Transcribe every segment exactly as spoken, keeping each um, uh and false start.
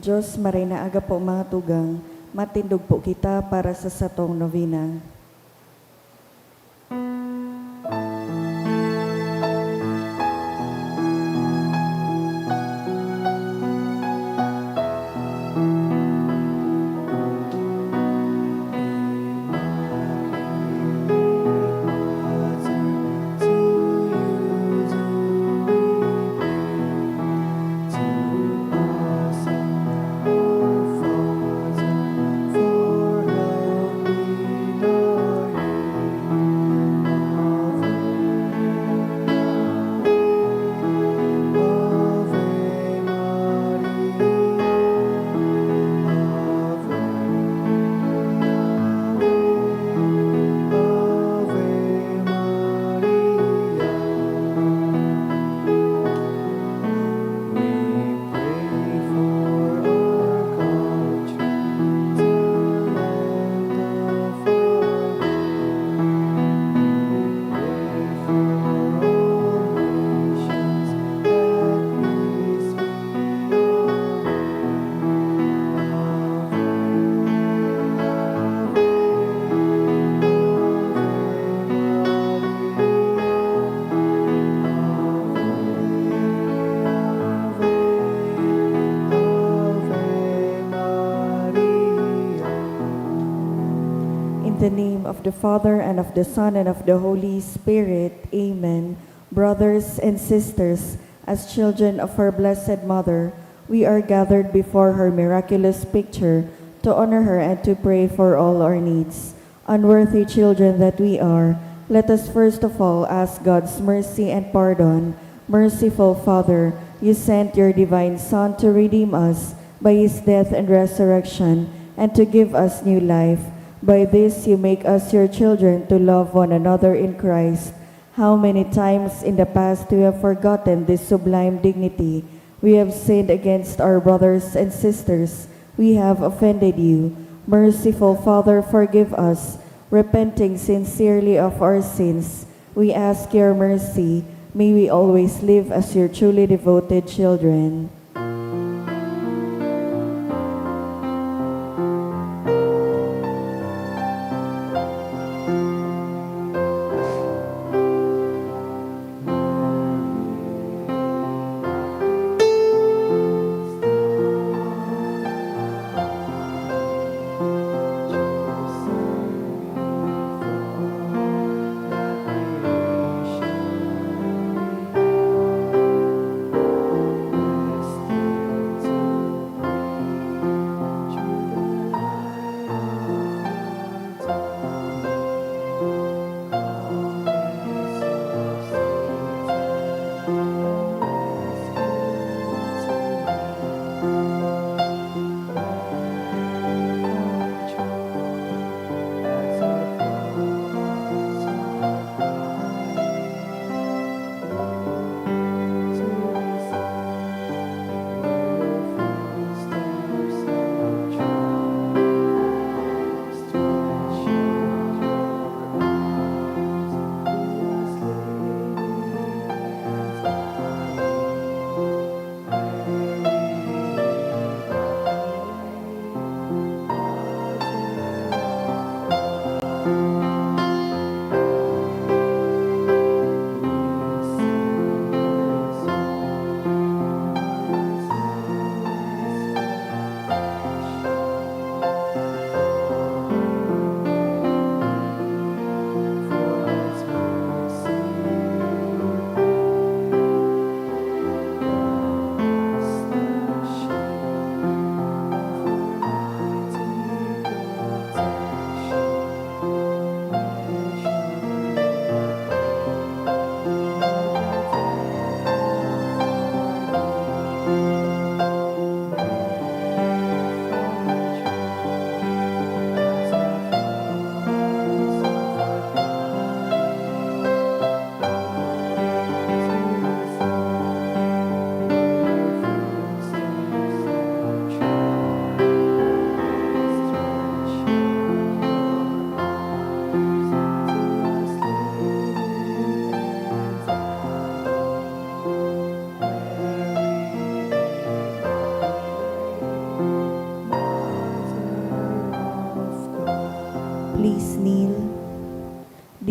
Diyos, maray na aga po, mga tugang, matindog po kita para sa satong novena. In the name of the Father, and of the Son, and of the Holy Spirit. Amen. Brothers and sisters, as children of our Blessed Mother, we are gathered before her miraculous picture to honor her and to pray for all our needs. Unworthy children that we are, let us first of all ask God's mercy and pardon. Merciful Father, you sent your divine Son to redeem us by his death and resurrection, and to give us new life. By this you make us your children to love one another in Christ. How many times in the past we have forgotten this sublime dignity. We have sinned against our brothers and sisters. We have offended you. Merciful Father, forgive us. Repenting sincerely of our sins, we ask your mercy. May we always live as your truly devoted children.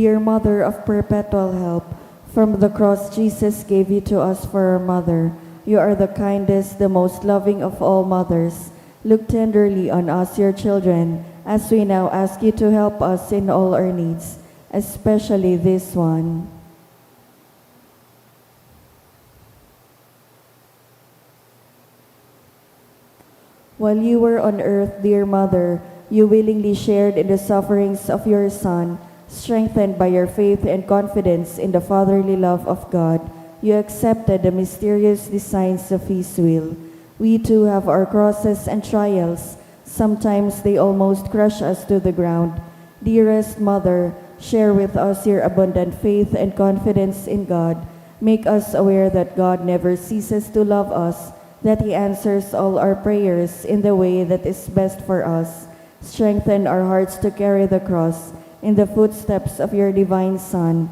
Dear Mother of Perpetual Help, from the cross Jesus gave you to us for our mother. You are the kindest, the most loving of all mothers. Look tenderly on us, your children, as we now ask you to help us in all our needs, especially this one. While you were on earth, dear Mother, you willingly shared in the sufferings of your Son. Strengthened by your faith and confidence in the fatherly love of God, you accepted the mysterious designs of His will. We too have our crosses and trials. Sometimes they almost crush us to the ground. Dearest Mother, share with us your abundant faith and confidence in God. Make us aware that God never ceases to love us, that He answers all our prayers in the way that is best for us. Strengthen our hearts to carry the cross in the footsteps of your divine Son.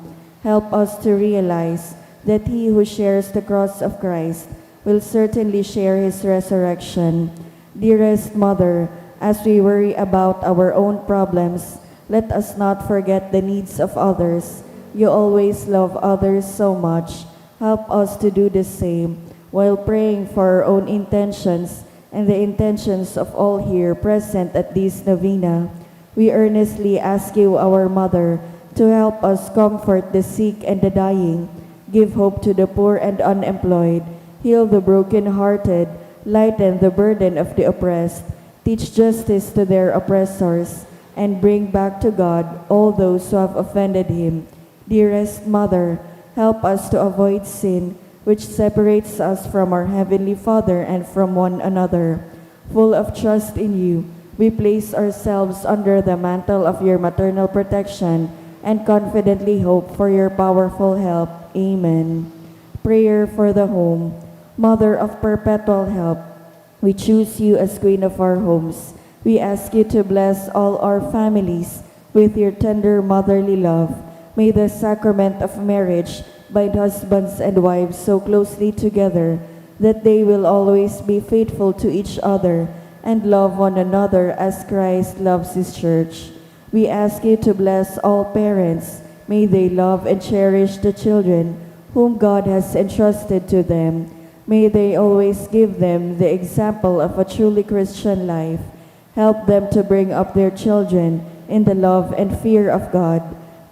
Help us to realize that he who shares the cross of Christ will certainly share his resurrection. Dearest Mother, as we worry about our own problems, let us not forget the needs of others. You always love others so much. Help us to do the same while praying for our own intentions and the intentions of all here present at this novena. We earnestly ask you, our Mother, to help us comfort the sick and the dying, give hope to the poor and unemployed, heal the broken-hearted, lighten the burden of the oppressed, teach justice to their oppressors, and bring back to God all those who have offended Him. Dearest Mother, help us to avoid sin, which separates us from our Heavenly Father and from one another. Full of trust in you, we place ourselves under the mantle of your maternal protection and confidently hope for your powerful help. Amen. Prayer for the Home. Mother of Perpetual Help, we choose you as Queen of our homes. We ask you to bless all our families with your tender motherly love. May the sacrament of marriage bind husbands and wives so closely together that they will always be faithful to each other and love one another as Christ loves His church. We ask you to bless all parents. May they love and cherish the children whom God has entrusted to them. May they always give them the example of a truly Christian life. Help them to bring up their children in the love and fear of God.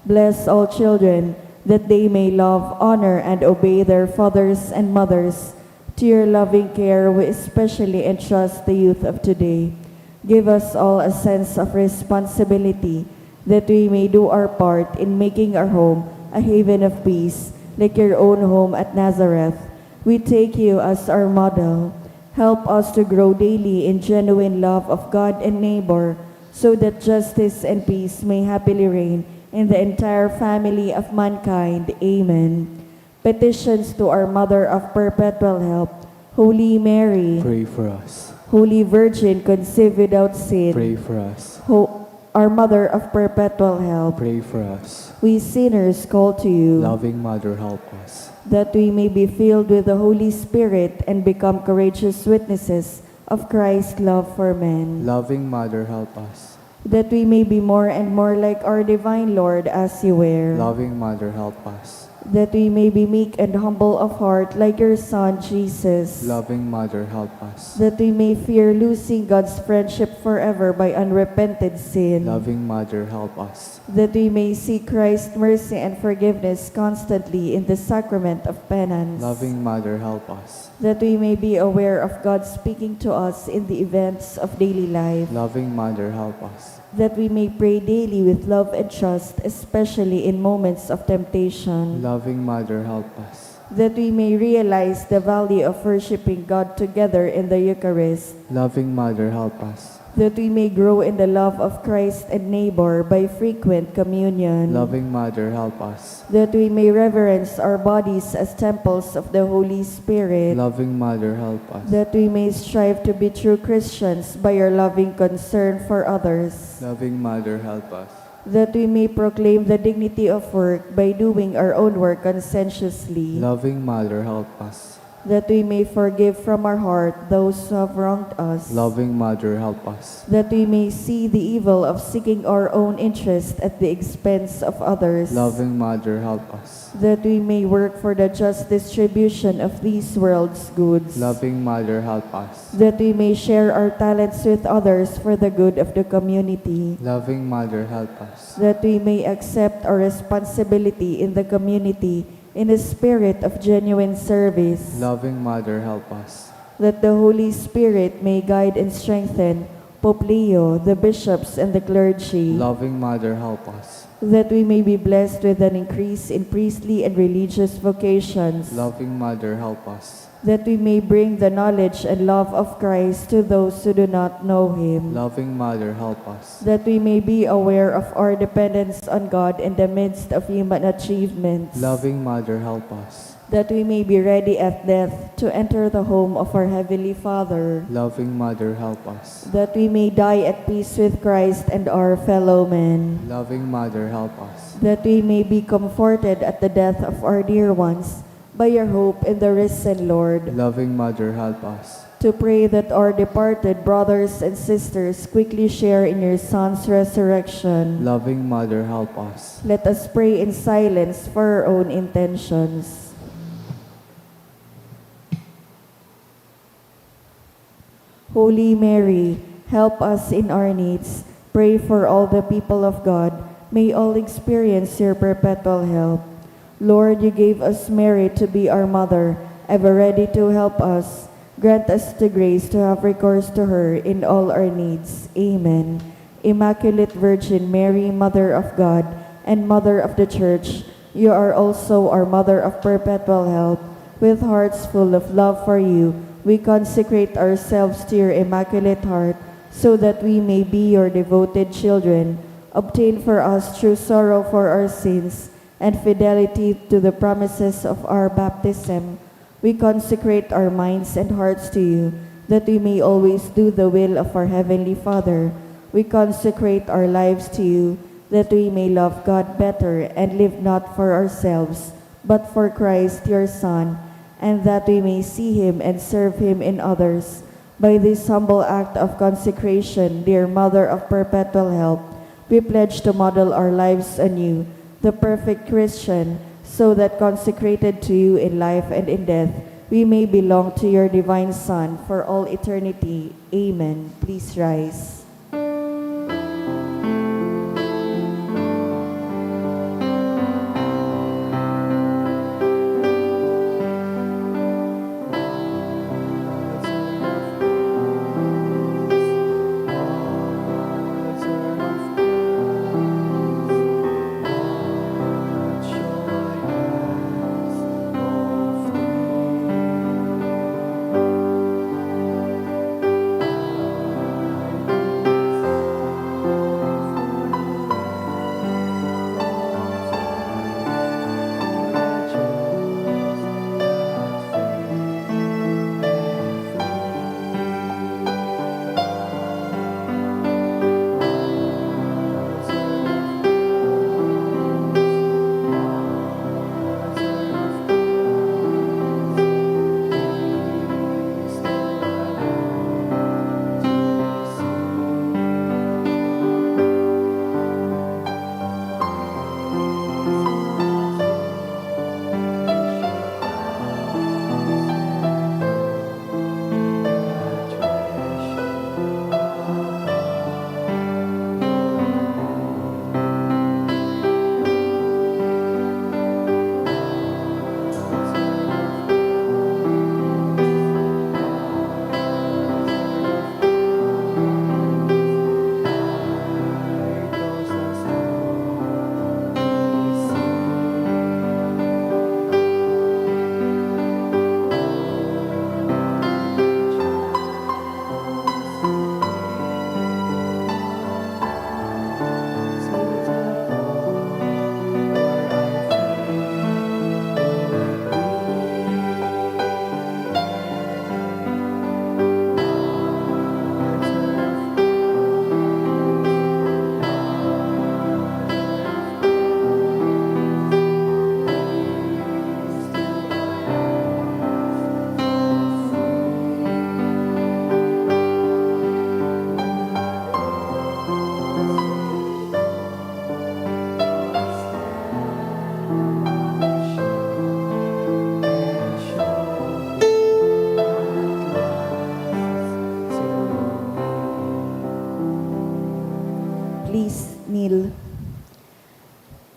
Bless all children that they may love, honor, and obey their fathers and mothers. To your loving care, we especially entrust the youth of today. Give us all a sense of responsibility that we may do our part in making our home a haven of peace, like your own home at Nazareth. We take you as our model. Help us to grow daily in genuine love of God and neighbor, so that justice and peace may happily reign in the entire family of mankind. Amen. Petitions to our Mother of Perpetual Help, Holy Mary. Pray for us. Holy Virgin conceived without sin. Pray for us. Ho-, our Mother of Perpetual Help. Pray for us. We sinners call to you. Loving Mother, help us. That we may be filled with the Holy Spirit and become courageous witnesses of Christ's love for men. Loving Mother, help us. That we may be more and more like our divine Lord as you were. Loving Mother, help us. That we may be meek and humble of heart like your Son, Jesus. Loving Mother, help us. That we may fear losing God's friendship forever by unrepented sin. Loving Mother, help us. That we may seek Christ's mercy and forgiveness constantly in the sacrament of penance. Loving Mother, help us. That we may be aware of God speaking to us in the events of daily life. Loving Mother, help us. That we may pray daily with love and trust, especially in moments of temptation. Loving Mother, help us. That we may realize the value of worshiping God together in the Eucharist. Loving Mother, help us. That we may grow in the love of Christ and neighbor by frequent communion. Loving Mother, help us. That we may reverence our bodies as temples of the Holy Spirit. Loving Mother, help us. That we may strive to be true Christians by your loving concern for others. Loving Mother, help us. That we may proclaim the dignity of work by doing our own work conscientiously. Loving Mother, help us. That we may forgive from our heart those who have wronged us. Loving Mother, help us. That we may see the evil of seeking our own interest at the expense of others. Loving Mother, help us. That we may work for the just distribution of these world's goods. Loving Mother, help us. That we may share our talents with others for the good of the community. Loving Mother, help us. That we may accept our responsibility in the community in a spirit of genuine service. Loving Mother, help us. That the Holy Spirit may guide and strengthen Pope Leo, the bishops, and the clergy. Loving Mother, help us. That we may be blessed with an increase in priestly and religious vocations. Loving Mother, help us. That we may bring the knowledge and love of Christ to those who do not know him. Loving Mother, help us. That we may be aware of our dependence on God in the midst of human achievements. Loving Mother, help us. That we may be ready at death to enter the home of our Heavenly Father. Loving Mother, help us. That we may die at peace with Christ and our fellow men. Loving Mother, help us. That we may be comforted at the death of our dear ones by your hope in the risen Lord. Loving Mother, help us. To pray that our departed brothers and sisters quickly share in your Son's resurrection. Loving Mother, help us. Let us pray in silence for our own intentions. Holy Mary, help us in our needs. Pray for all the people of God. May all experience your perpetual help. Lord, you gave us Mary to be our mother, ever ready to help us. Grant us the grace to have recourse to her in all our needs. Amen. Immaculate Virgin Mary, Mother of God and Mother of the Church, you are also our Mother of Perpetual Help. With hearts full of love for you, we consecrate ourselves to your Immaculate Heart, so that we may be your devoted children. Obtain for us true sorrow for our sins and fidelity to the promises of our baptism. We consecrate our minds and hearts to you, that we may always do the will of our Heavenly Father. We consecrate our lives to you, that we may love God better and live not for ourselves, but for Christ, your Son, and that we may see him and serve him in others. By this humble act of consecration, dear Mother of Perpetual Help, we pledge to model our lives on you, the perfect Christian, so that consecrated to you in life and in death, we may belong to your divine Son for all eternity. Amen. Please rise.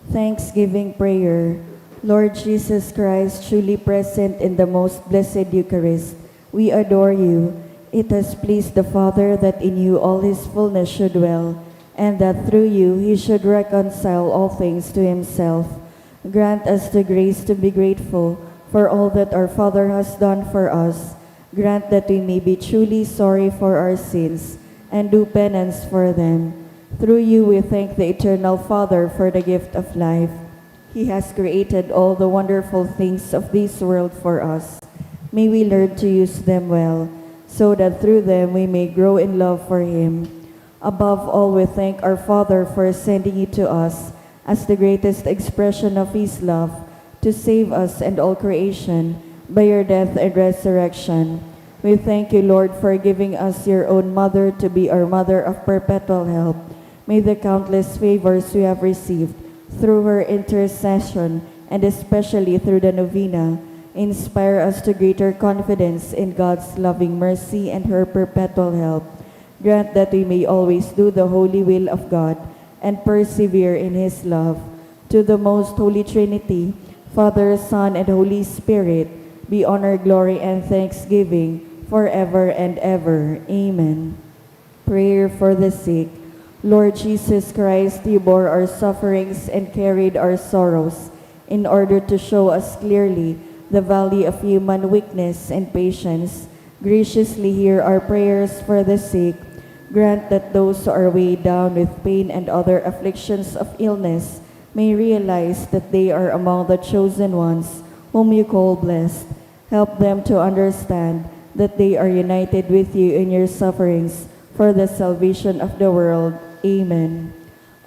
Thanksgiving prayer. Lord Jesus Christ, truly present in the most blessed Eucharist, we adore you. It has pleased the Father that in you all his fullness should dwell, and that through you he should reconcile all things to himself. Grant us the grace to be grateful for all that our Father has done for us. Grant that we may be truly sorry for our sins and do penance for them. Through you, we thank the Eternal Father for the gift of life. He has created all the wonderful things of this world for us. May we learn to use them well, so that through them we may grow in love for Him. Above all, we thank our Father for sending you to us as the greatest expression of His love to save us and all creation by your death and resurrection. We thank you, Lord, for giving us your own Mother to be our Mother of perpetual help. May the countless favors we have received through her intercession, and especially through the novena, inspire us to greater confidence in God's loving mercy and her perpetual help. Grant that we may always do the holy will of God and persevere in His love. To the Most Holy Trinity, Father, Son, and Holy Spirit, be honor, glory, and thanksgiving forever and ever. Amen. Prayer for the sick. Lord Jesus Christ, you bore our sufferings and carried our sorrows in order to show us clearly the value of human weakness and patience. Graciously hear our prayers for the sick. Grant that those who are weighed down with pain and other afflictions of illness may realize that they are among the chosen ones whom you call blessed. Help them to understand that they are united with you in your sufferings for the salvation of the world. Amen.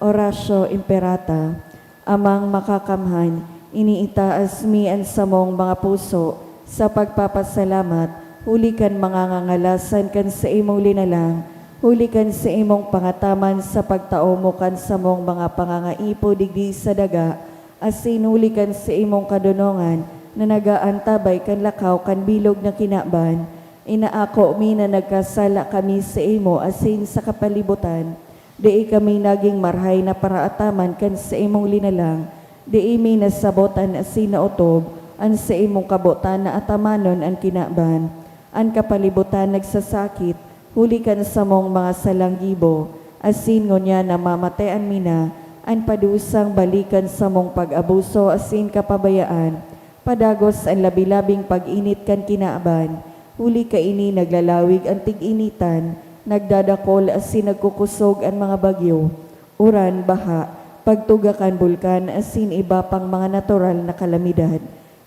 Oratio Imperata. Amang Makakamhan, iniitaas mi an samong mga puso sa pagpapasalamat huli kan mga ngangalasan kan saimong linalang, huli kan saimong pangataman sa pagtao mo kan samong mga pangangaipo digdi sa daga, asin huli kan saimong kadonongan na nag-aantabay kan lakaw kan bilog na kinaban. Inaako mi na nagkasala kami saimo asin sa kapalibutan. Dai kami nagin marahay na paraataman kan saimong linalang. Dai mi nasabot an asin na otob, an saimong kabotan na atamanon an kinaban. An kapalibutan nagsasakit, huli kan samong mga salang gibo, asin ngunyan namamatean mi na an padusang bali kan samong pag-abuso asin kapabayaan. Padagos an labi-labing pag-init kan kinaban, huli kaini naglalawig an tig-initan, nagdadakol asin nagkukosog an mga bagyo, uran, baha, pagtuga kan bulkan asin iba pang mga natural na kalamidad.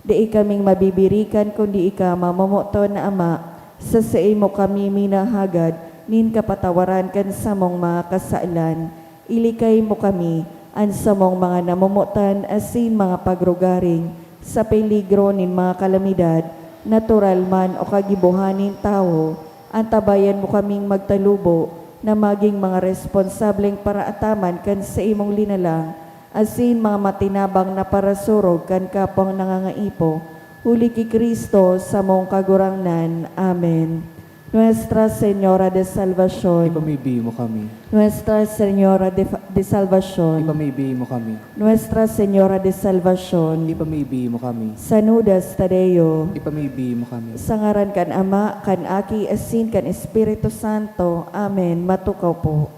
Dai kaming mabibirikan kundi ika, mamomoton na Ama, sa saimo kami minahagad nin kapatawaran kan samong mga kasalan. Ilikay mo kami, an samong mga namomotan asin mga pagrugaring, sa peligro nin mga kalamidad, natural man o kagibohan nin tawo. Antabayan mo kaming magtalubo na magin mga responsableng paraataman kan saimong linalang, asin mga matinabang na parasurog kan kapwang nangangaipo. Huli ki Cristo, samong Kagurangnan. Amen. Nuestra Señora de Salvacion. Ipamibi mo kami. Nuestra Señora de, de Salvacion. Ipamibi mo kami. Nuestra Señora de Salvacion. Ipamibi mo kami. Sanudas Tadeo. Ipamibi mo kami. Sa ngaran kan Ama, kan Aki, asin kan Espiritu Santo. Amen. Matukaw po.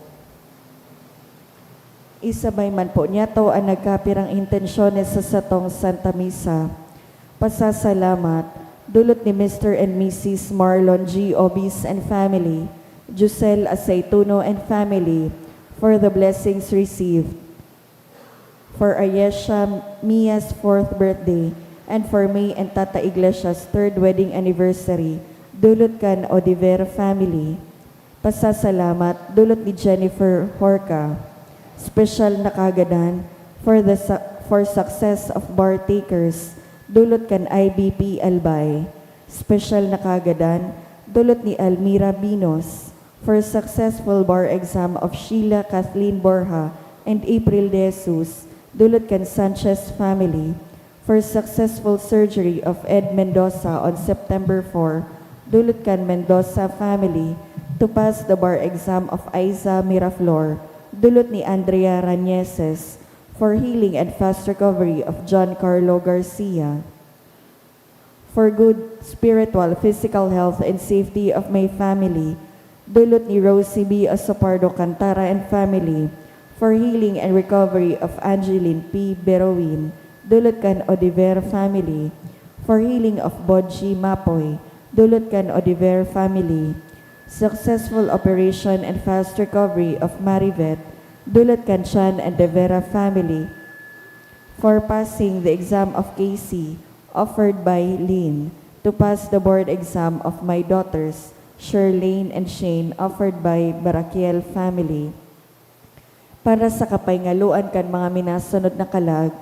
Isabay man po niyato an nagkapirang intensyones sa satong Santa Misa. Pasasalamat, dulot ni Mister and Missus Marlon G. Obis and family, Josel Aceituno and family, for the blessings received, for Ayesha Mia's fourth birthday, and for May and Tata Iglesias' third wedding anniversary, dulot kan Odiver family. Pasasalamat, dulot ni Jennifer Horca. Special na kagadan for the su-, for success of bar takers, dulot kan I B P Albay. Special na kagadan, dulot ni Almira Binos, for successful bar exam of Sheila Kathleen Borja and April De Jesus, dulot kan Sanchez family. For successful surgery of Ed Mendoza on September four, dulot kan Mendoza family. To pass the bar exam of Aiza Miraflor, Dulot ni Andrea Rañeses, for healing and fast recovery of John Carlo Garcia. For good spiritual, physical health and safety of my family, dulot ni Rosie B Osopardo Cantara and family. For healing and recovery of Angeline P Berowin, dulot kan Odiver family. For healing of Bodji Mapoy, dulot kan Odiver family. Successful operation and fast recovery of Marivet, dulot kan Chan and De Vera family. For passing the exam of Casey, offered by Lynn, to pass the board exam of my daughters, Sherlane and Shane, offered by Barakiel family. Para sa kapahingaluan kan mga minasunod na kalag,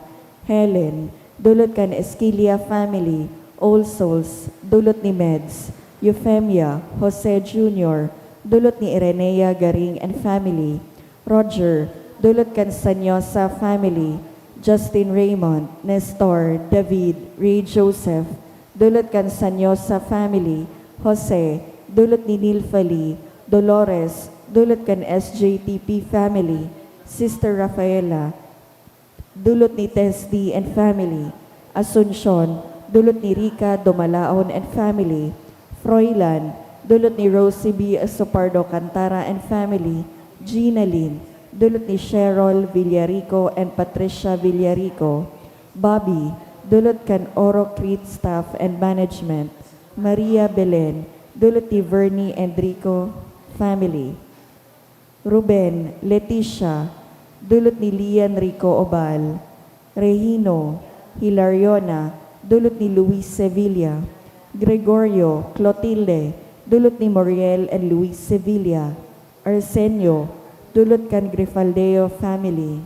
Helen, dulot kan Esquilia family. All Souls, dulot ni Meds. Eufemia, Jose Junior, dulot ni Irenea Garing and family. Roger, dulot kan Sanyosa family. Justin Raymond, Nestor, David, Ray Joseph, dulot kan Sanyosa family. Jose, dulot ni Nilfali. Dolores, dulot kan S J T P family. Sister Rafaela, dulot ni Tess D and family. Asuncion, dulot ni Rica Domalaon and family. Froilan, dulot ni Rosie B Esopardo Cantara and family. Ginalyn, dulot ni Cheryl Villarico and Patricia Villarico. Bobby, dulot kan Oro Crit staff and management. Maria Belen, dulot ni Vernie and Rico family. Ruben, Leticia, dulot ni Lian Rico Obal. Regino, Hilariona, dulot ni Luis Sevilla. Gregorio, Clotilde, dulot ni Moriel and Luis Sevilla. Arsenio, dulot kan Grifaldeo family.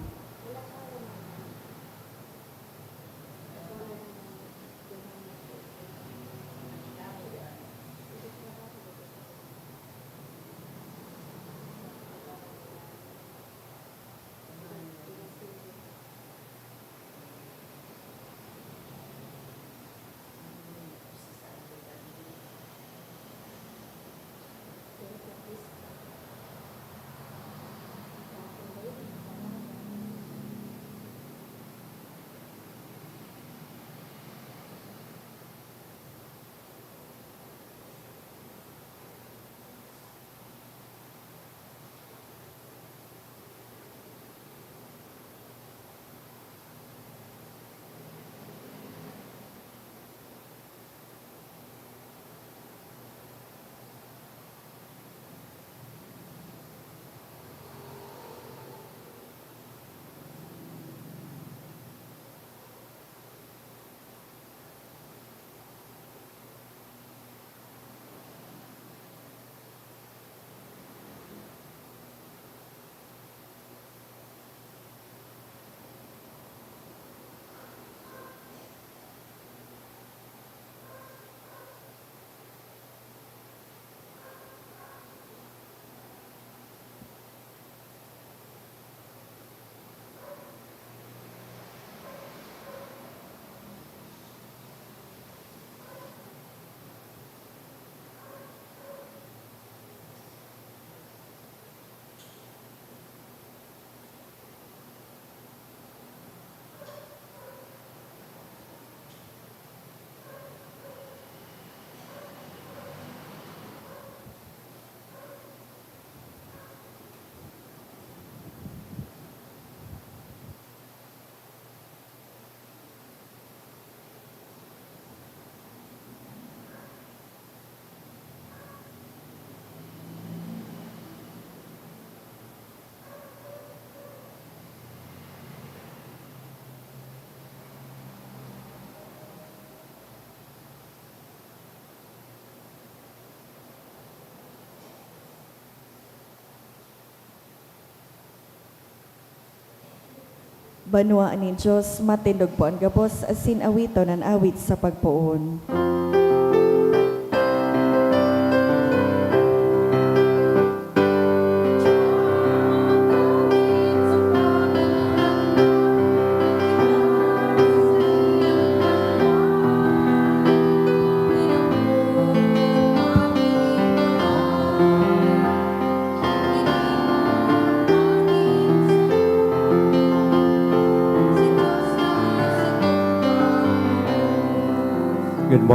Banwaan nin Dios, matindog po an gabos asin awiton an awit sa pagpoon.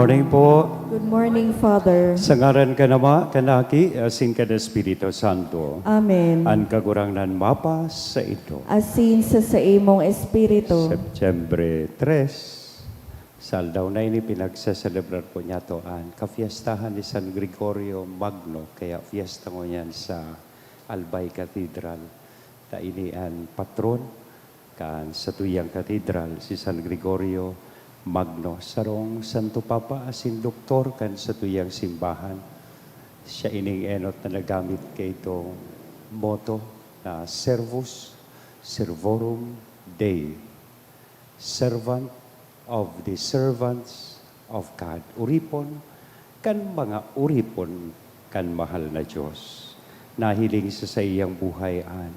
Morning po. Good morning, Father. Sa ngaran kan Ama, kan Aki, asin kan Espiritu Santo. Amen. An Kagurangnan mapasaindo. Asin sa saimong espiritu. Setyembre tres, sa aldaw na ini, pinagseselebrar po niyato an kafiestahan ni San Gregorio Magno, kaya fiesta ngunyan sa Albay Cathedral. Ta ini an patron kan satuyang katedral, si San Gregorio Magno, sarong Santo Papa asin doktor kan satuyang simbahan. Siya ining enot na naggamit kaitong motto na Servus Servorum Dei, Servant of the Servants of God, oripon kan mga oripon kan mahal na Dios. Nahiling sa saiyang buhay an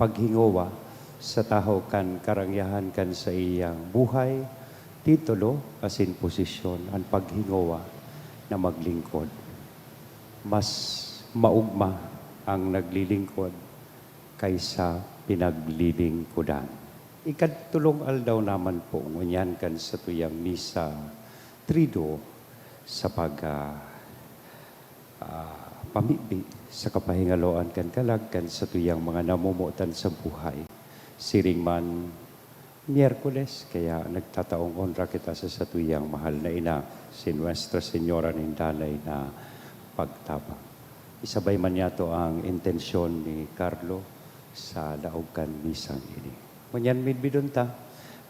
paghingowa sa tahaw kan karangyahan kan saiyang buhay, titulo asin posisyon, an paghingowa na maglingkod. Mas maugma ang naglilingkod kaysa pinaglilingkodan. Ikatulong aldaw naman po ngunyan kan satuyang misa triduo sa pag, ah, ah, pamibi sa kapahingaloan kan kalag kan satuyang mga namomotan sa buhay. Siring man Miyerkules, kaya nagtataong onra kita sa satuyang mahal na ina, si Nuestra Señora nin Danay na Pagtabang. Isabay man niyato ang intensyon ni Carlo sa laog kan misang ini. Ngunyan midbidon ta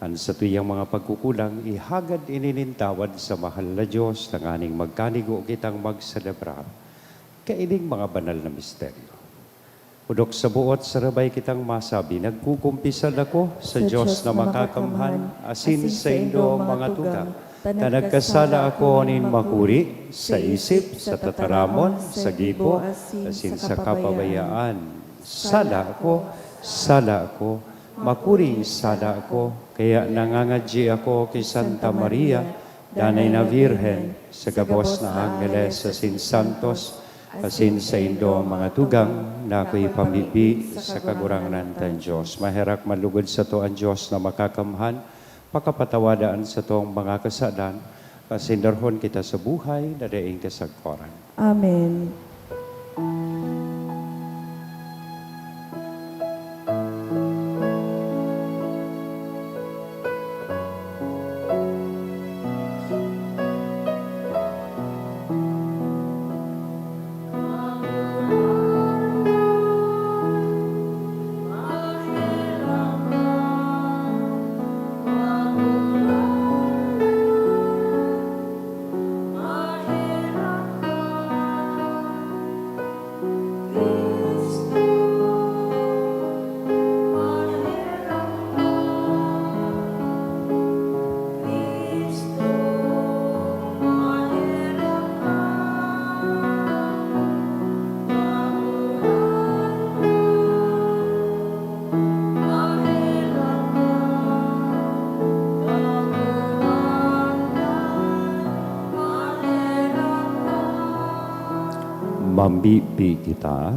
an satuyang mga pagkukulang, ihagad ini nin tawad sa mahal na Dios, tanganing magkanigo kitang magselebrar kaining mga banal na misteryo. Pudok sa buot sarabay kitang masabi, nagkukumpisal ako sa Dios na makakamhan, asin saindo, mga tugang, ta nagkasala ako nin makuri, sa isip, sa tataramon, sa gibo, asin sa kapabayaan. Sala ako, sala ako, makuring sala ako, kaya nangangadyi ako ki Santa Maria, Danay na Birhen, sa gabos na angheles asin santos, asin saindo, mga tugang, na ako'y pamibi sa Kagurangnan tang Dios. Maherak man lugod sato an Dios na makakamhan, pakapatawada an satong mga kasalan, asin darhon kita sa buhay na daing kasagkoran. Amen. Mamibi kita.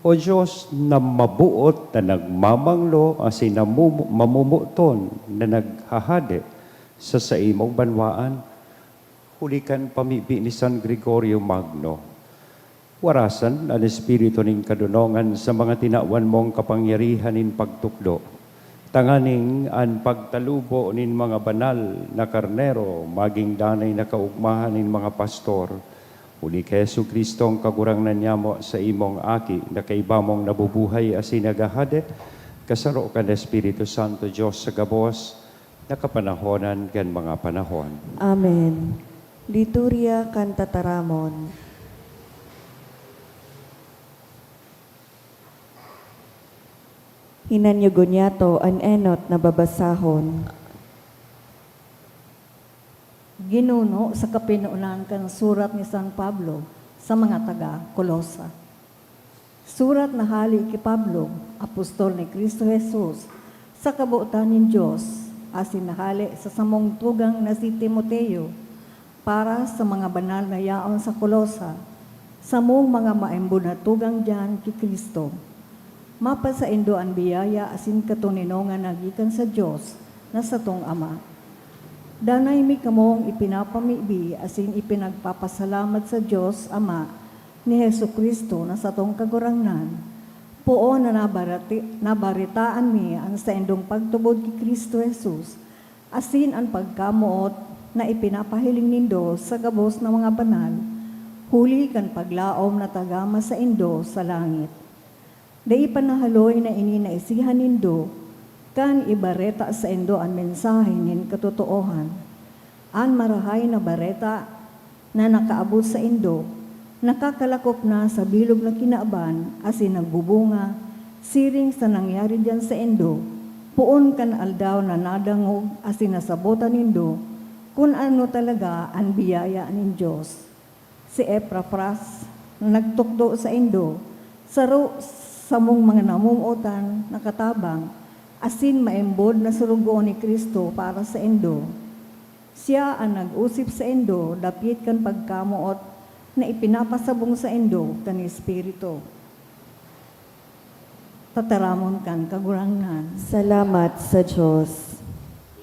O Dios na maboot na nagmamanglo asin namumo-, mamomoton na naghahade sa saimong banwaan, huli kan pamibi ni San Gregorio Magno, warasan an espiritu nin kadonongan sa mga tinawan mong kapangyarihan nin pagtukdo, tanganing an pagtalubo nin mga banal na karnero magin danay na kaogmahan nin mga pastor. Huli ki Jesu-Cristo, an Kagurangnan nyamo, saimong Aki, na kaiba mong nabubuhay asin naghahade, kasaro kan Espiritu Santo, Dios sa gabos, na kapanahonan kan mga panahon. Amen. Liturya kan Tataramon. Hinanyogon niyato an enot na babasahon. Ginuno sa kapinonan kan surat ni San Pablo sa mga taga Colosa. Surat na hale ki Pablo, apostol ni Cristo Jesus, sa kabotan nin Dios, asin na hale sa samong tugang na si Timoteo, para sa mga banal na yaon sa Colosa, samong mga maimbon na tugang diyan ki Cristo. Mapasaindo an biyaya asin katoninongan na gikan sa Dios na satong Ama. Danay mi kamong ipinapamibi asin ipinagpapasalamat sa Dios Ama ni Jesu-Cristo na satong Kagurangnan, poon na nabarati-, nabaretaan mi an saindong pagtubod ki Cristo Jesus, asin an pagkamoot na ipinapahiling nindo sa gabos na mga banal, huli kan paglaom na tagama saindo sa langit. Dai pa nahaloy na ini naisihan nindo kan ibareta saindo an mensahe nin katotoohan. An Marahay na Bareta na nakaabot saindo, nakakalakop na sa bilog na kinaban asin nagbubunga, siring sa nangyari diyan saindo, poon kan aldaw na nadangog asin nasabotan nindo kun ano talaga an biyaya nin Dios. Si Epafras, na nagtukdo saindo, saro samong mga namomotan na katabang, asin maimbod na sorogoon ni Cristo para saindo. Siya an nag-osip saindo dapit kan pagkamoot na ipinapasabong saindo kan Espiritu. Tataramon kan Kagurangnan. Salamat sa Dios.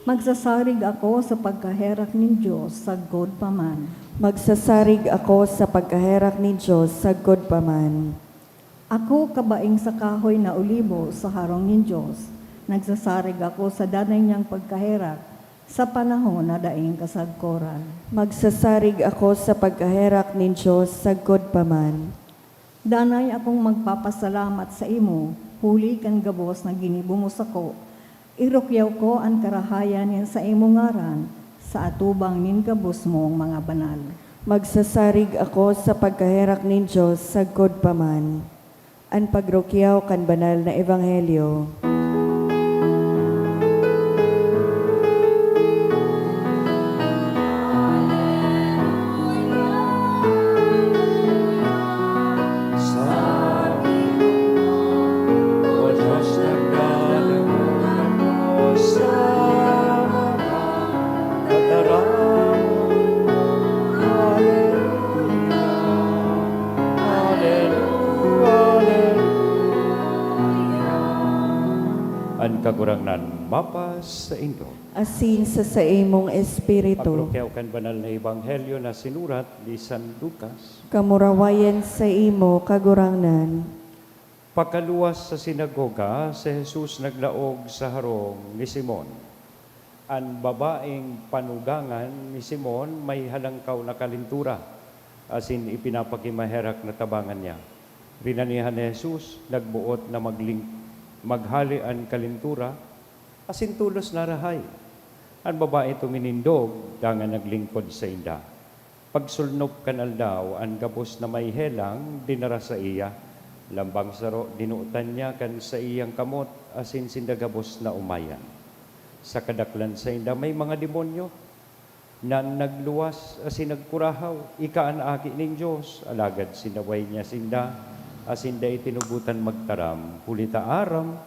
Magsasarig ako sa pagkaherak nin Dios sagkod pa man. Magsasarig ako sa pagkaherak nin Dios sagkod pa man. Ako kabaing sa kahoy na olibo sa harong nin Dios, nagsasarig ako sa danay niyang pagkaherak sa panahon na daing kasagkoran. Magsasarig ako sa pagkaherak nin Dios sagkod pa man. Danay akong magpapasalamat saimo huli kan gabos na ginibo mo sako. Irukyaw ko an karahayan nin saimong ngaran sa atubang nin gabos mong mga banal. Magsasarig ako sa pagkaherak nin Dios sagkod pa man. An pagrukyaw kan banal na ebanghelyo. An Kagurangnan mapas saindo. Asin sa saimong espiritu. Pagrukyaw kan banal na ebanghelyo na sinurat ni San Lucas. Kamurawayan saimo, Kagurangnan. Pakaluwas sa sinagoga, si Jesus naglaog sa harong ni Simon. An babaeng panugangan ni Simon may halangkaw na kalentura, asin ipinapakimaherak na tabangan niya. Rinanihan ni Jesus, nagboot na magling-, maghale an kalentura, asin tolos narahay. An babae tuminindog, dangan naglingkod sainda. Pagsulnop kan aldaw, an gabos na may helang dinara saiya. Lambang saro, dinutan niya kan saiyang kamot, asin sinda gabos naumayan. Sa kadaklan sainda may mga demonyo na nagluwas asin nagkurahaw, "Ika an Aki nin Dios." Alagad sinaway niya sinda asin dai tinugotan magtaram, huli ta aram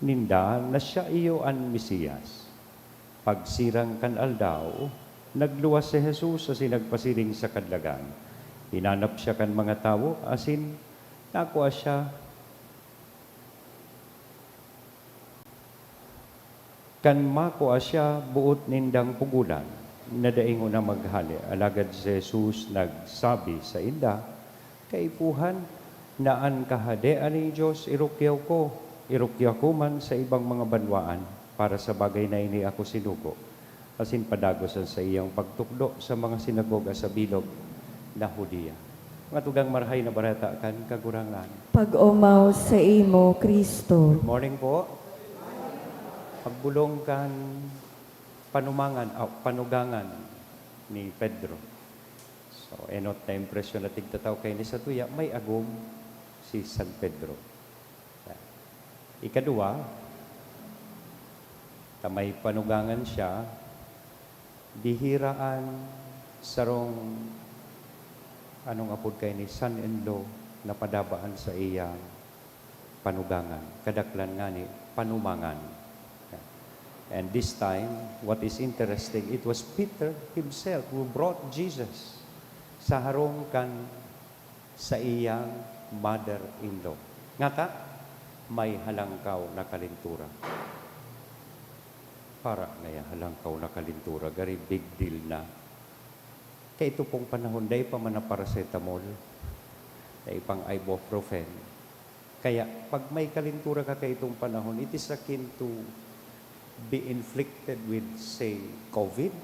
ninda na siya iyo an Mesias. Pagsirang kan aldaw, nagluwas si Jesus asin nagpasiring sa kadlagan. Hinanap siya kan mga tawo asin nakua siya. Kan makua siya, boot nindang pugolan na dai ngona maghale. Alagad si Jesus nagsabi sainda, "Kaipuhan na an Kahadean nin Dios irukyaw ko, irukyaw ko man sa ibang mga banwaan, para sa bagay na ini ako sinugo, asin padagos an saiyang pagtukdo sa mga sinagoga sa bilog na Judea." Mga tugang, Marahay na Bareta kan Kagurangnan. Pag-omaw saimo, Cristo. Good morning po. Pagbolong kan panumangan, ah, panugangan ni Pedro. So, enot na impresyon na tigtataw kaini sa tuya, may agom si San Pedro. Ikaduwa, ta may panugangan siya, bihira an sarong, anong apod kaini, son-in-law na padabaan sa iyang panugangan. Kadaklan ngani, panumangan. And this time, what is interesting, it was Peter himself who brought Jesus sa harong kan saiyang mother-in-law. Ngata, may halangkaw na kalentura. Para na yan, halangkaw na kalintura, gari big deal na. Kaya ito pong panahon, dai pa man na paracetamol, dai pang ibuprofen. Kaya pag may kalintura ka kaitong panahon, it is akin to be inflicted with, say, COVID.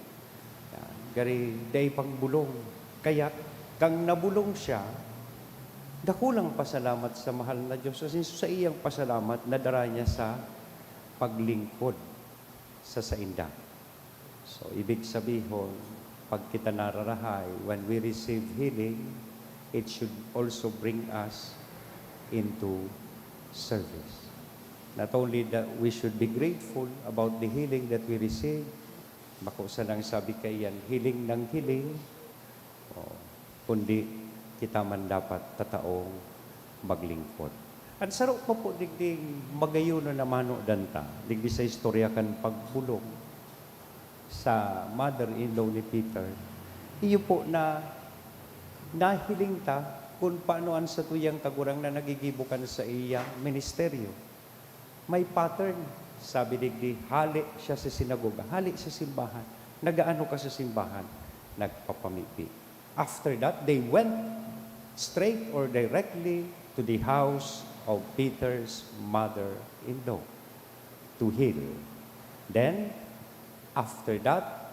Yan. Gari, dai pang bulong. Kaya, kang nabulong siya, dakulang pasalamat sa mahal na Diyos. Kasi sa iyang pasalamat, nadara niya sa paglingkod sa sainda. So, ibig sabihon, pag kita nararahay, when we receive healing, it should also bring us into service. Not only that we should be grateful about the healing that we receive, bako sanang sabi kaiyan, healing ng healing, o, kundi kita man dapat tataong maglingkod. An saro pa po digding magayon na manodan ta, digdi sa istorya kan pagbulong sa mother-in-law ni Peter, iyo po na nahiling ta kun paano an satuyang Kagurangnan nagigibo kan saiyang ministeryo. May pattern, sabi digdi, hale siya sa sinagoga, hale sa simbahan. Nagaano ka sa simbahan? Nagpapamibi. After that, they went straight or directly to the house of Peter's mother-in-law to heal. Then, after that,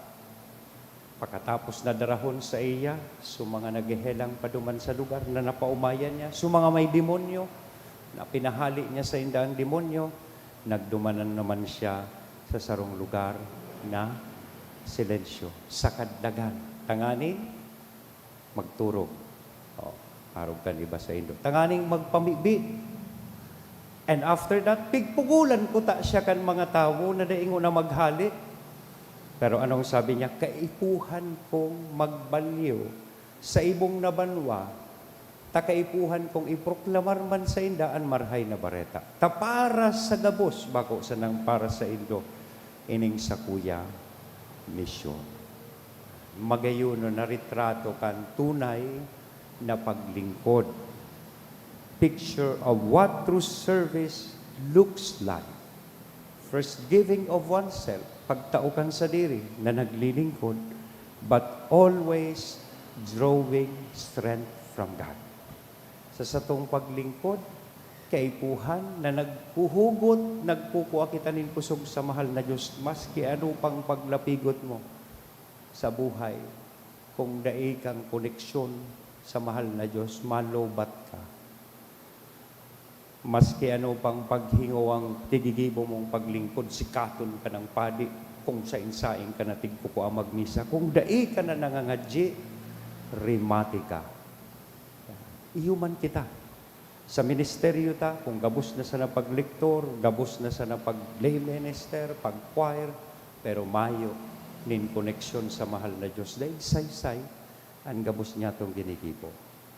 pakatapos na darahon saiya, so mga naghehelang pa duman sa lugar na napaumayan niya, so mga may demonyo, na pinahali niya sainda an demonyo, nagduman na naman siya sa sarong lugar na silensyo, sa kadlagan, tanganing magturog. O, arog kan iba saindo. Tanganing magpamibi. And after that, pigpugolan kuta siya kan mga tawo na dai ngona maghale. Pero anong sabi niya? "Kaipuhan kong magbalyo sa ibong na banwa, ta kaipuhan kong iproklamar man sainda an Marahay na Bareta. Ta para sa gabos, bako sanang para saindo, ining sakuya misyon." Magayon na retrato kan tunay na paglingkod. Picture of what true service looks like. First giving of oneself, pagtao kan sadiri na naglilingkod, but always drawing strength from God. Sa satong paglingkod, kaipuhan na naghuhugot, nagkukua kita nin kusog sa mahal na Diyos, maski ano pang paglapigot mo sa buhay. Kung dai kang koneksyon sa mahal na Diyos, malobat ka. Maski ano pang paghingaw ang tigigibo mong paglingkod, sikaton ka ng padi, kung sain-sain ka na tigkukua magmisa, kung dai ka na nangangadyi, rimati ka. Iyo man kita. Sa ministeryo ta, kung gabos na sana paglektor, gabos na sana pag lay minister, pag choir, pero mayo nin koneksyon sa mahal na Diyos, dahil saysay an gabos niyatong ginigibo.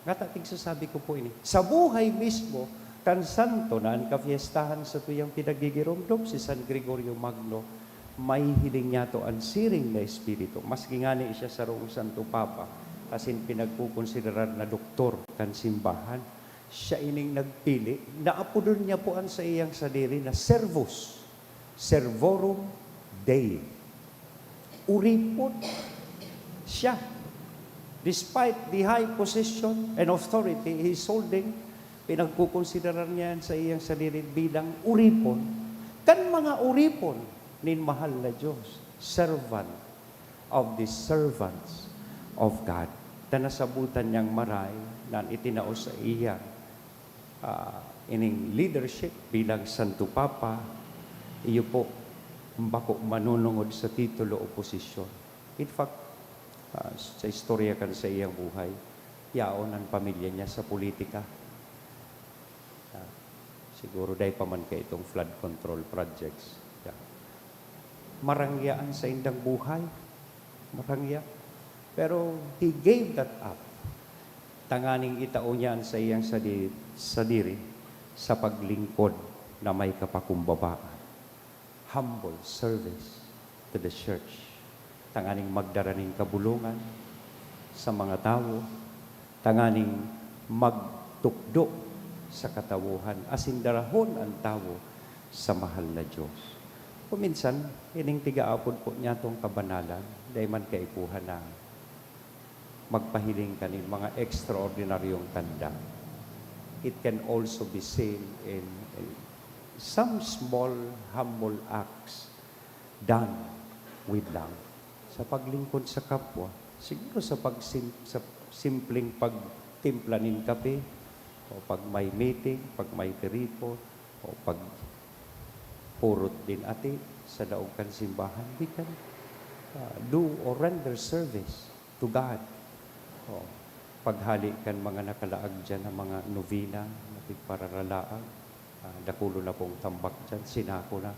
Ngata tigsasabi ko po ini, sa buhay mismo kan santo na an kafiestahan satuyang pinagigiromdom, si San Gregorio Magno, mahihiling niyato an siring na espiritu. Maski ngani siya sarong Santo Papa, asin pinagkukonsiderar na doktor kan simbahan, siya ining nagpili. Naapodon niya po an saiyang sadiri na Servus, Servorum Dei. Oripon siya. Despite the high position and authority he is holding, pinagkukonsiderar niya an saiyang sadiri bilang oripon kan mga oripon nin mahal na Diyos, servant of the servants of God. Ta nasabotan niyang maray na an itinao saiya, ah, ining leadership bilang Santo Papa, iyo po, bako manunungod sa titulo o posisyon. In fact, ah, sa istorya kan saiyang buhay, yaon an pamilya niya sa politika. Ah, siguro dai pa man kaitong flood control projects. Yeah. Marangya an saindang buhay. Marangya. Pero he gave that up tanganing itao niya an saiyang sadi-, sadiri sa paglingkod na may kapakumbabaan. Humble service to the church, tanganing magdara nin kabolongan sa mga tawo, tanganing magtukdo sa katawohan, asin darahon an tawo sa mahal na Diyos. Minsan, ining tigaapod po niyatong kabanalan, dai man kaipuhan na magpahiling ka nin mga ekstraordinaryong tanda. It can also be seen in, in some small, humble acts done with love. Sa paglingkod sa kapwa, siguro sa pagsim-, sa simpleng pagtimpla nin kape, o pag may meeting, pag may tiripon, o pag purot din ati sa laog kan simbahan, we can, ah, do or render service to God. O, paghali kan mga nakalaag diyan na mga novena na pigpararalaag, ah, dakulo na pong tambak diyan, sinako na.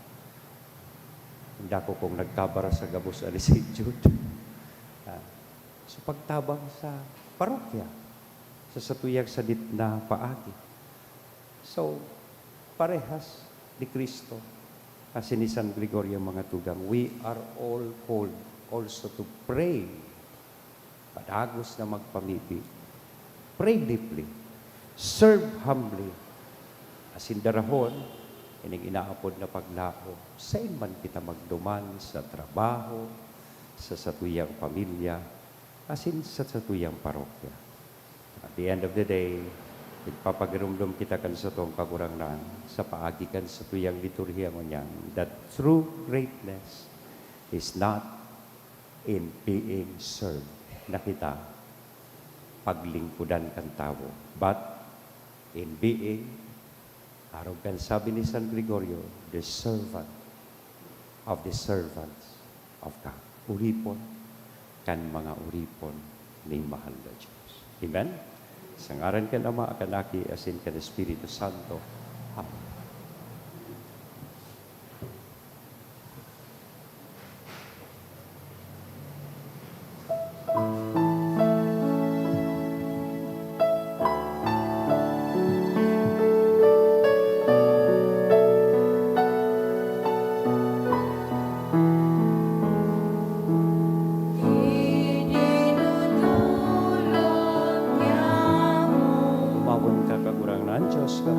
Dako kong nagkabara sa gabos ali si Jude. Ah, so, pagtabang sa parokya, sa satuyang sadit na paagi. So, parehas ni Cristo, asin ni San Gregorio mga tugang, we are all called also to pray. Padagos na magpamibi. Pray deeply. Serve humbly. Asin darahon, ining inaapod na paglaom, saen man kita magduman sa trabaho, sa satuyang pamilya, asin sa satuyang parokya. At the end of the day, nagpapagirumdom kita kan satong Kagurangnan sa paagi kan satuyang liturhiya ngunyan, that true greatness is not in being served na kita paglingkodan kan tawo, but in being, arog kan sabi ni San Gregorio, the servant of the servants of God. Oripon kan mga oripon ning mahal na Dios. Amen? Sa ngaran kan Ama, kan Aki, asin kan Espiritu Santo. Amen. Umawon ka, Kagurangnan, Diyos ka.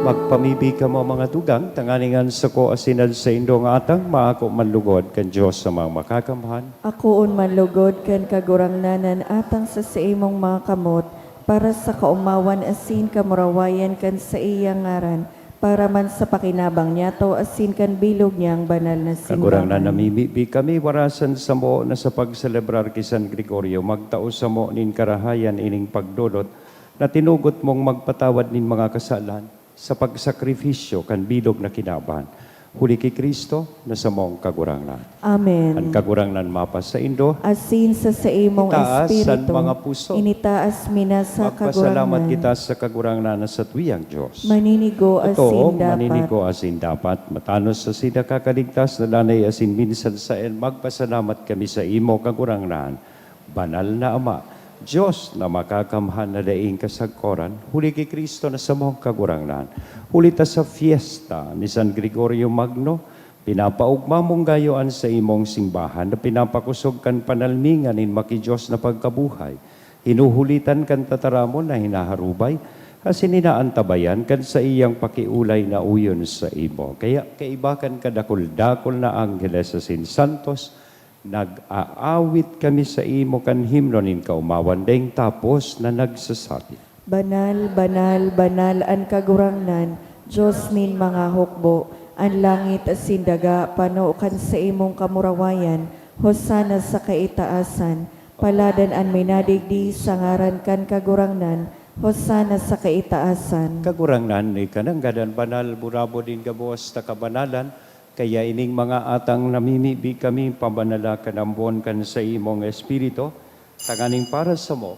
Magpamibi kamo, mga tugang, tanganing an sako asin an saindong atang maako man lugod kan Dios na Makakamhan. Akoon man lugod kan Kagurangnan an atang sa saimong mga kamot, para sa kaomawan asin kamurawayan kan saiyang ngaran, para man sa pakinabang niyato asin kan bilog niyang banal na simbahan. Kagurangnan, namimibi kami, warasan samo na sa pagselebrar ki San Gregorio, magtao samo nin karahayan ining pagdolot na tinugot mong magpatawad nin mga kasalan sa pagsakripisyo kan bilog na kinaban. Huli ki Cristo na samong Kagurangnan. Amen. An Kagurangnan mapasaindo. Asin sa saimong Itaas an espiritu. Mga puso. Initaas mi na sa Magpasalamat Kagurangnan. Kita sa Kagurangnan na satuyang Dios. Maninigo Ito, asin dapat. Maninigo asin dapat. Matanos asin nakakaligtas na danay asin minsan saen magpasalamat kami sa imo, Kagurangnan. Banal na Ama, Dios na Makakamhan na daing kasagkoran, huli ki Cristo na samong Kagurangnan. Huli ta sa fiesta ni San Gregorio Magno, pinapaogma mong gayo an saimong simbahan na pinapakosog kan panalmingan nin maki-Dios na pagkabuhay. Hinuhulitan kan tataramon na hinaharubay, asin inaantabayan kan saiyang pakiolay na uyon saimo. Kaya kaiba kan kadakul-dakul na angheles asin santos, nag-aawit kami saimo kan himno nin kaomawan daing tapos na nagsasabi, Banal, banal, banal an Kagurangnan, Dios nin mga hukbo. An langit asin daga pano kan saimong kamurawayan. Hosana sa kaitaasan. Paladan an minadigdi sa ngaran kan Kagurangnan. Hosanna sa kaitaasan. Kagurangnan, ika nanggad an banal, burabod nin gabos na kabanalan. Kaya ining mga atang namimibi kami, pabanala kan ambon kan saimong Espiritu, tanganing para samo,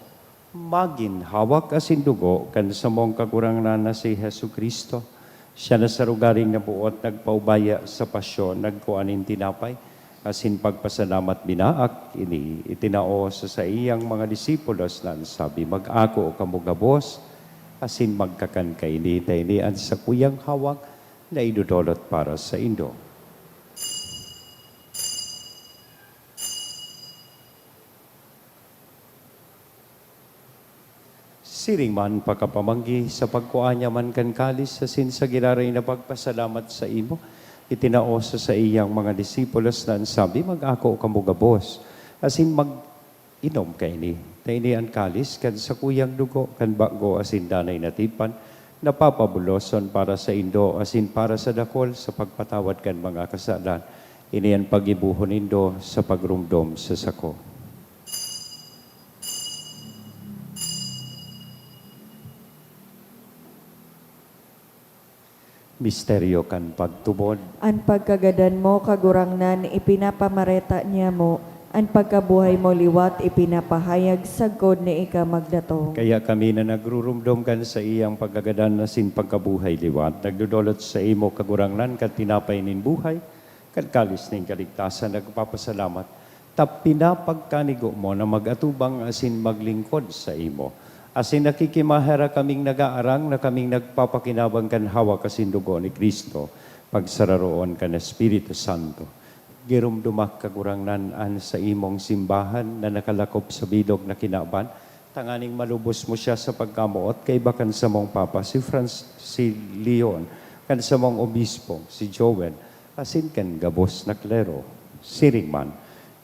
magin hawak asin dugo kan samong Kagurangnan na si Jesu-Cristo. Siya na sa rogaring naboot nagpaubaya sa pasyon, nagkua nin tinapay, asin pagpasalamat binaak, ini itinao sa saiyang mga disipulos na an sabi, "Mag-ako kamo gabos, asin magkakan kaini, ta ini an sakuyang hawak na idodolot para saindo." Siring man pakapamanggi, sa pagkua niya man kan kalis asin sa giraray na pagpasalamat saimo, itinao sa saiyang mga disipulos na an sabi, "Mag-ako kamo gabos, asin mag-inom kaini, ta ini an kalis kan sakuyang dugo kan bago asin danay na tipan, na papabuloson para saindo asin para sa dakul sa pagpatawad kan mga kasalan. Ini an paggibohon nindo sa pagromdom sa sako." Misteryo kan pagtubod. An pagkagadan mo, Kagurangnan, ipinapamareta niamo, an pagkabuhay mo liwat ipinapahayag sagkod na ika magdatong. Kaya kami na nagruromdom kan saiyang pagkagadan asin pagkabuhay liwat, nagdodolot saimo, Kagurangnan, kan tinapay nin buhay, kan kalis nin kaligtasan, nagpapasalamat ta pinapagkanigo mo na mag-atubang asin maglingkod saimo. Asin nakikimaherak kaming nagaarang na kaming nagpapakinabang kan hawak asin dugo ni Cristo, pagsararoon kan Espiritu Santo. Giromdoma, Kagurangnan, an saimong simbahan na nakalakop sa bilog na kinaban, tanganing malubos mo siya sa pagkamoot kaiba kan samong Papa, si Franz, si Leon, kan samong Obispo, si Joel, asin kan gabos na klero. Siring man,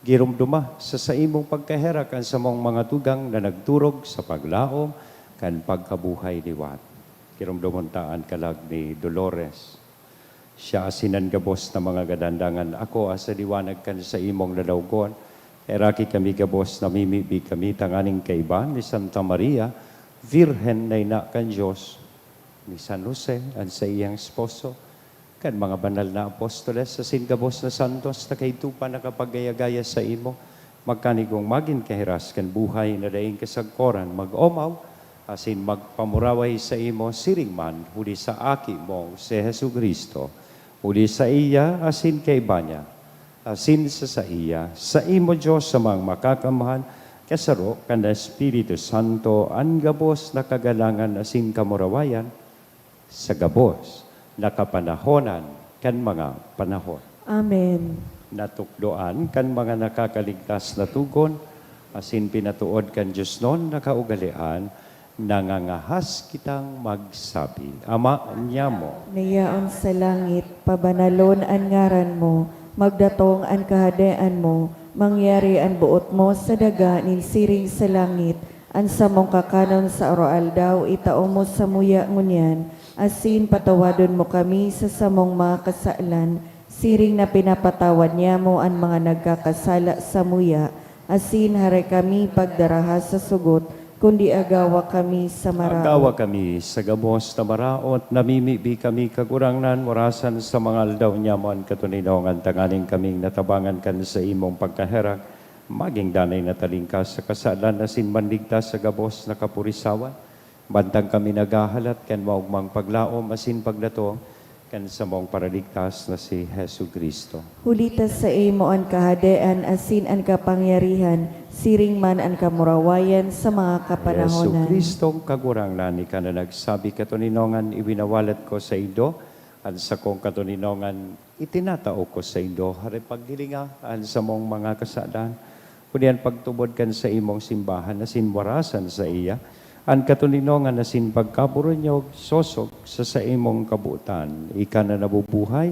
giromdoma sa saimong pagkaherak an samong mga tugang na nagturog sa paglaom kan pagkabuhay liwat. Giromdomon ta an kalag ni Dolores. Siya asin an gabos na mga gadan, dangan ako, ah, sa liwanag kan saimong lalawgon, heraki kami gabos, namimibi kami tanganing kaiba ni Santa Maria, Virgen na ina kan Dios, ni San Jose, an saiyang esposo, kan mga banal na apostoles, asin gabos na santos na kaidto pa nakapagaya-gaya saimo, magkanigong magin kahiras kan buhay na daing kasagkoran, mag-omaw asin magpamuraway saimo siring man huli sa Aki mong si Jesu-Cristo, huli saiya asin kaiba niya, asin sa saiya, saimo, Dios, Amang Makakamhan, kasaro kan Espiritu Santo, an gabos na kagalangan asin kamurawayan, sa gabos na kapanahonan kan mga panahon. Amen. Natukdoan kan mga nakakaligtas na togon, asin pinatood kan diosnon na kaugalean, nangangahas kitang magsabi, Ama niamo, na yaon sa langit, pabanalon an ngaran mo, magdatong an kahadean mo, mangyari an boot mo sa daga nin siring sa langit. An samong kakanon sa aroaldaw itao mo samuya ngunyan, asin patawadon mo kami sa samong mga kasalan, siring na pinapatawad niamo an mga nagkakasala samuya, asin hare kami pagdaraha sa sugot, kundi agawa kami sa maraot. Agawa kami sa gabos na maraot, namimibi kami, Kagurangnan, warasan sa mga aldaw niamo an katoninongan, tanganing kaming natabangan kan saimong pagkaherak, magin danay na talingkas sa kasalan asin manligtas sa gabos na kapurisawan, bantang kami naghahalat kan maogmang paglaom asin pagdatong kan samong Paraligtas na si Jesu-Cristo. Huli ta saimo an kahadean asin an kapangyarihan, siring man an kamurawayan sa mga kapanahonan. Jesu-Cristong Kagurangnan, ika na nagsabi, "Katoninongan iwinawalat ko saindo, an sakong katoninongan itinatao ko saindo." Hare, paghilinga an samong mga kasalan, kundi an pagtubod kan saimong simbahan asin warasan saiya an katoninongan asin pagkaburunyog sosog sa saimong kabotan. Ika na nabubuhay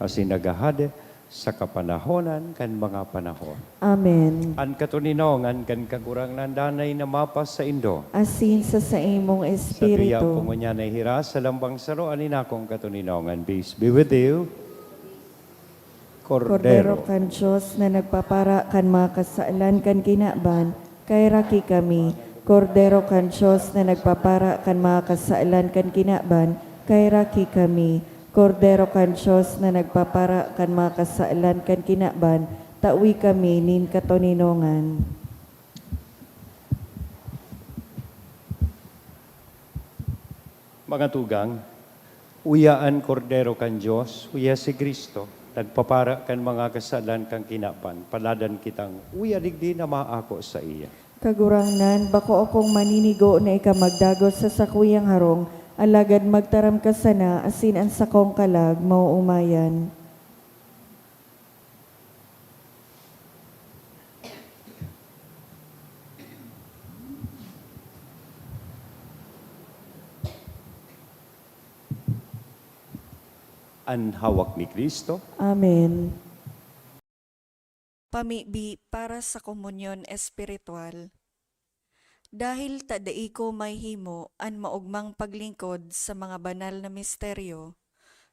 asin naghahade sa kapanahonan kan mga panahon. Amen. An katoninongan kan Kagurangnan danay na mapasaindo. Asin sa saimong espiritu. Sa tuya ko ngunyan nahihiras sa lambang saro an inakong katoninongan. Peace be with you. Kordero. Kordero kan Dios na nagpapara kan mga kasalan kan kinaban, kaheraki kami, Kordero kan Dios na nagpapara kan mga kasalan kan kinaban, kaheraki kami. Kordero kan Dios na nagpapara kan mga kasalan kan kinaban, tawi kami nin katoninongan. Mga tugang, uya an Kordero kan Dios, uya si Cristo, nagpapara kan mga kasalan kan kinaban, paladan kitang uya digdi na maako saiya. Kagurangnan, bako akong maninigo na ika magdagos sa sakuyang harong, alagad magtaram ka sana asin an sakong kalag maoomayan. An hawak ni Cristo. Amen. Pamibi para sa komunyon espiritual. Dahil ta dai ko mahimo an maogmang paglingkod sa mga banal na misteryo,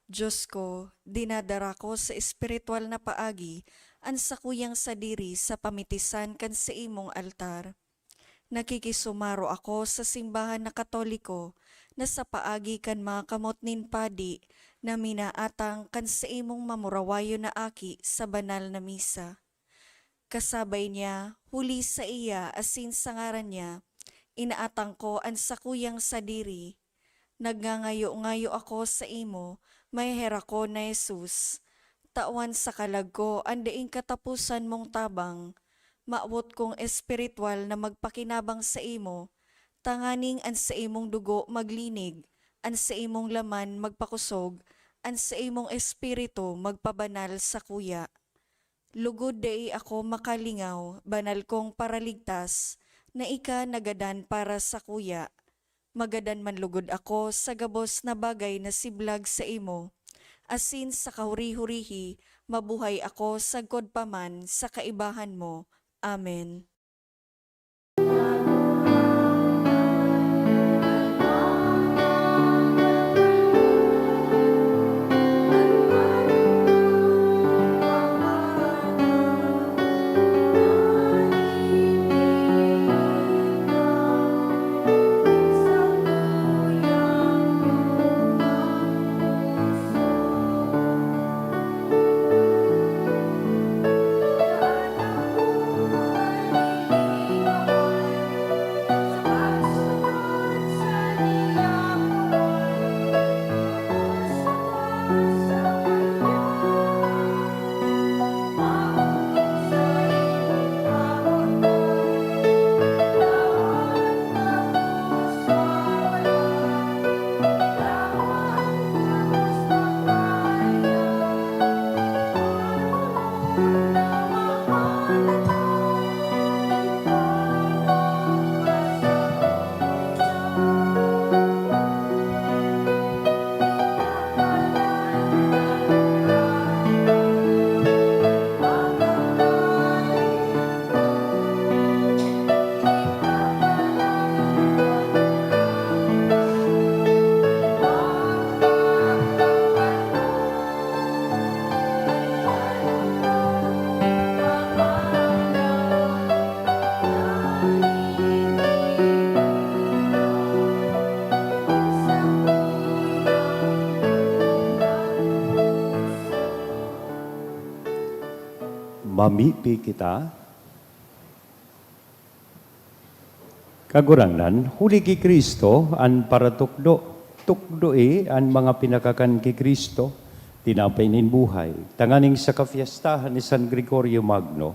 Dios ko, dinadara ko sa espiritual na paagi an sakuyang sadiri sa pamitisan kan saimong altar. Nakikisumaro ako sa simbahan na Katoliko na sa paagi kan mga kamot nin padi na minaatang kan saimong mamurawayon na aki sa banal na misa. Kasabay niya, huli saiya asin sa ngaran niya, inaatang ko an sakuyang sadiri. Nagngangayo-ngayo ako saimo, maheherakon na Jesus. Tawan sa kalag ko an daing kataposan mong tabang. Mawot kong espiritual na magpakinabang saimo, tanganing an saimong dugo maglinig, an saimong laman magpakosog, an saimong espiritu magpabanal sakuya. Lugod dai ako makalingaw, banal kong Paraligtas, na ika nagadan para sakuya. Magadan man lugod ako sa gabos na bagay na siblag saimo, asin sa kahuri-hurihi mabuhay ako sagkod pa man sa kaibahan mo. Amen. Mamibi kita. Kagurangnan, huli ki Cristo an paratukdo, tukdoi an mga pinakakan ki Cristo, tinapay nin buhay, tanganing sa kapyestahan ni San Gregorio Magno,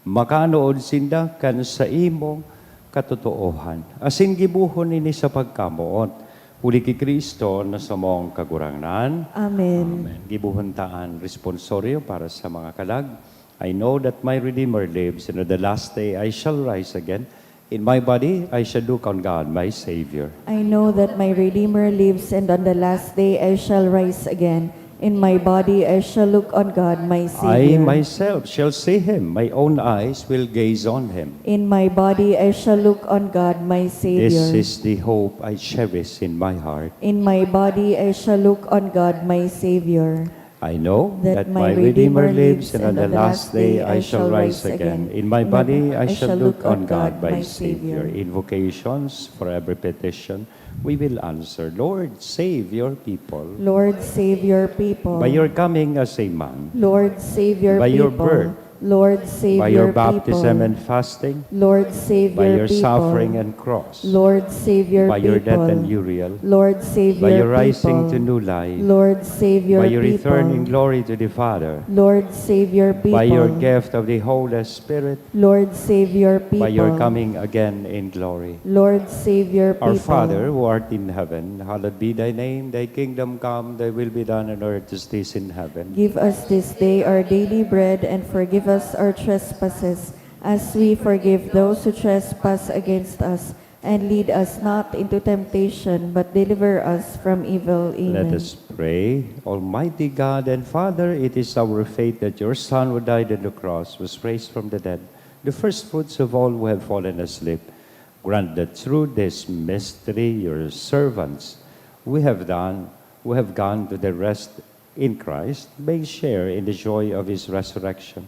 makanood sinda kan saimong katotoohan, asin gibohon ini sa pagkamoot, huli ki Cristo na samong Kagurangnan. Amen. Amen. Gibohon ta an responsorio para sa mga kalag. I know that my Redeemer lives, and on the last day I shall rise again. In my body I shall look on God, my Savior. I know that my Redeemer lives, and on the last day I shall rise again. In my body I shall look on God, my I Savior. Myself shall see him, my own eyes will gaze on him. In my body I shall look on God, my Savior. This is the hope I cherish in my heart. In my body I shall look on God, my Savior. I know that my Redeemer lives, and on the last day I shall rise again. In my body I shall look on God, my Savior. Invocations for every petition we will answer. Lord, save your people. Lord, save your people. By your coming as a man. Lord, save your By your people. Birth. Lord, save By your your baptism people. And fasting. Lord, save By your your people. Suffering and cross. Lord, save your By people. Your death and burial. Lord, save By your your rising people. To new life. Lord, save your By your people. Return in glory to the Father. Lord, save your people. By your gift of the Holy Spirit. Lord, save your people. By your coming again in glory. Lord, save your Our people. Father, who art in heaven, hallowed be thy name. Thy kingdom come, thy will be done on earth as it is in heaven. Give us this day our daily bread, and forgive us our trespasses, as we forgive those who trespass against us. And lead us not into temptation, but deliver us from evil. Amen. Let us pray. Almighty God and Father, it is our faith that your Son, who died on the cross, was raised from the dead, the first fruits of all who have fallen asleep. Grant that through this mystery your servants, we have done, who have gone to the rest in Christ, may share in the joy of his resurrection.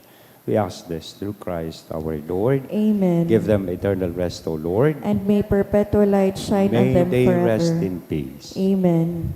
We ask this through Christ our Lord. Amen. Give them eternal rest, O Lord. And may perpetual light shine on them forever. May they rest in peace. Amen.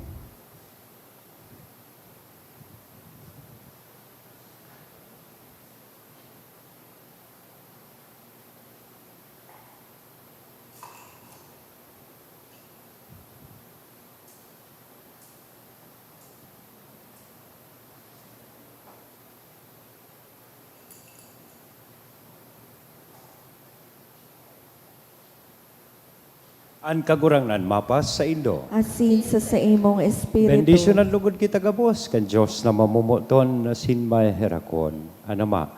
An Kagurangnan mapas saindo. Asin sa saimong espiritu. Bendisyonan logod kita gabos kan Dios na mamomoton asin maheherakon, an Ama,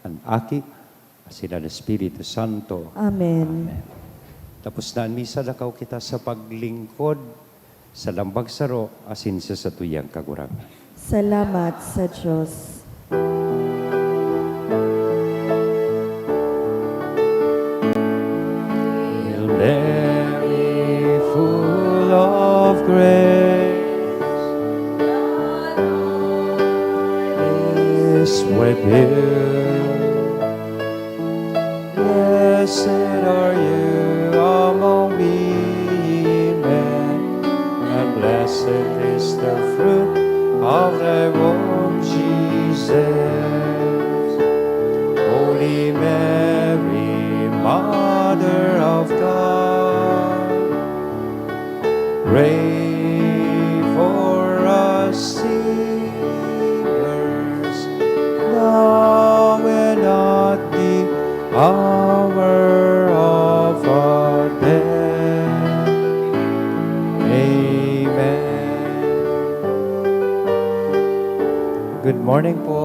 an Aki, asin an Espiritu Santo. Amen. Amen. Tapos na an misa, lakaw kita sa paglingkod sa lambang saro asin sa satuyang Kagurangnan. Salamat sa Dios. Hail Mary, full of grace, is with you. Blessed are you among women, and blessed is the fruit of thy womb, Jesus. Holy Mary, Mother of God, pray for us sinners, now and at the hour of our death. Amen. Good morning po.